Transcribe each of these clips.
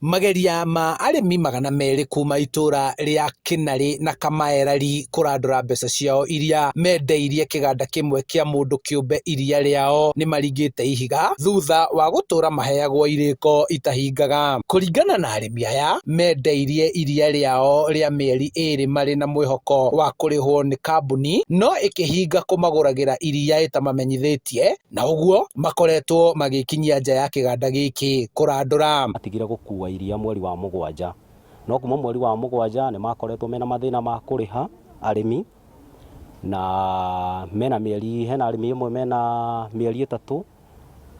Mageria ma arĩmi 200 kuma itũra rĩa Kĩnarĩ na Kamaerari kũrandũra mbeca ciao iria mendeirie kĩganda kĩmwe kĩa mũndũ kĩũmbe iria rĩao nĩmaringĩte ihiga thutha wa gũtũra maheagwo irĩko itahingaga. Kũringana na arĩmi aya, mendeirie iria rĩao rĩa mĩeri ĩrĩ marĩ na mwĩhoko wa kũrĩhwo nĩ kambuni no ĩkĩhinga kũmagũragĩra iria ĩtamamenyithĩtie na ũguo makoretwo magĩkinyia nja ya kĩganda gĩkĩ kũrandũra. Matigire gũkua iria mweri wa mũgwanja, no kuma mweri wa mũgwanja nĩ makoretwo mena mathĩna ma kũrĩha arĩmi, na mena mĩeri, hena arĩmi amwe mena mĩeri 3,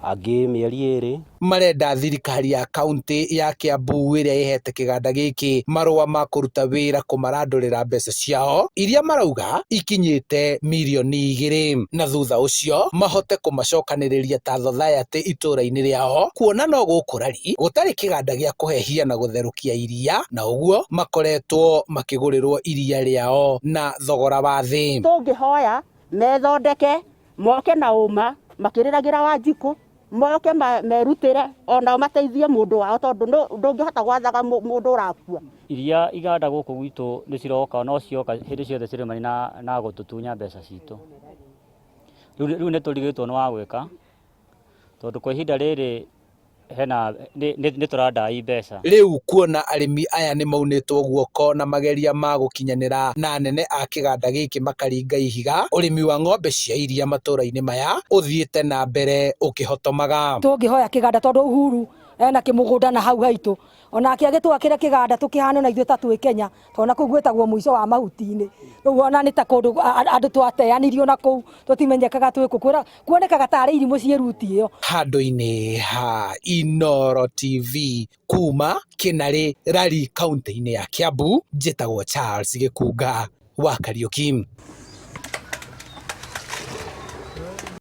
angĩ mĩeri 2. Marenda thirikari ya kaunti ya Kiambu ĩrĩa ĩhete kĩganda gĩkĩ marũa ma kũruta wĩra kũmarandũrĩra mbeca ciao iria marauga ikinyĩte mirioni 2 na thutha ũcio mahote kũmacokanĩrĩria ta thothayaty itũra-inĩ rĩao kuona no gũkũ Rari gũtarĩ kĩganda gĩa kũhehia na gũtherũkia iria na ũguo makoretwo makĩgũrĩrwo iria rĩao na thogora wa thĩ. Tũngĩhoya methondeke moke na ũma makĩrĩragĩra Wanjikũ, moke merutĩre onao mateithie mũndũ wao tondũ ndũngĩhota gwathaga mũndũ ũrakua. Iria iganda gũkũ gwitũ nĩ ciroka no cioka hĩndĩ ciothe cirĩ na gũtũtunya mbeca citũ. Rĩu nĩ tũrigĩtwo nĩ wa gwĩka tondũ kwa ihinda rĩrĩ hena nĩ tũradai mbeca. Rĩu kuona arĩmi aya nĩ maunĩtwo guoko na mageria ma gũkinyanĩra na anene a kĩganda gĩkĩ makaringa ihiga, ũrĩmi wa ng'ombe cia iria matũra-inĩ maya ũthiĩte na mbere ũkĩhotomaga. Tũngĩhoya kĩganda tondũ Uhuru ena kĩmũgũnda na hau haitũ, onake agĩtwakĩre kĩganda tũkĩhane na ithuĩ ta twĩ Kenya, tondũ na kũu gwĩtagwo mũico wa mahuti-inĩ. Rĩu ona nĩ ta kũndũ andũ twateanĩirio na kũu tũtimenyekaga twĩ kũ, kuonekaga tarĩ irimũ ciĩ ruti ĩyo. Handũ-inĩ ha Inooro TV kuma Kĩnarĩ Rari kaunti-inĩ ya Kiambu, njĩtagwo Charles Gĩkunga wa Kariũki.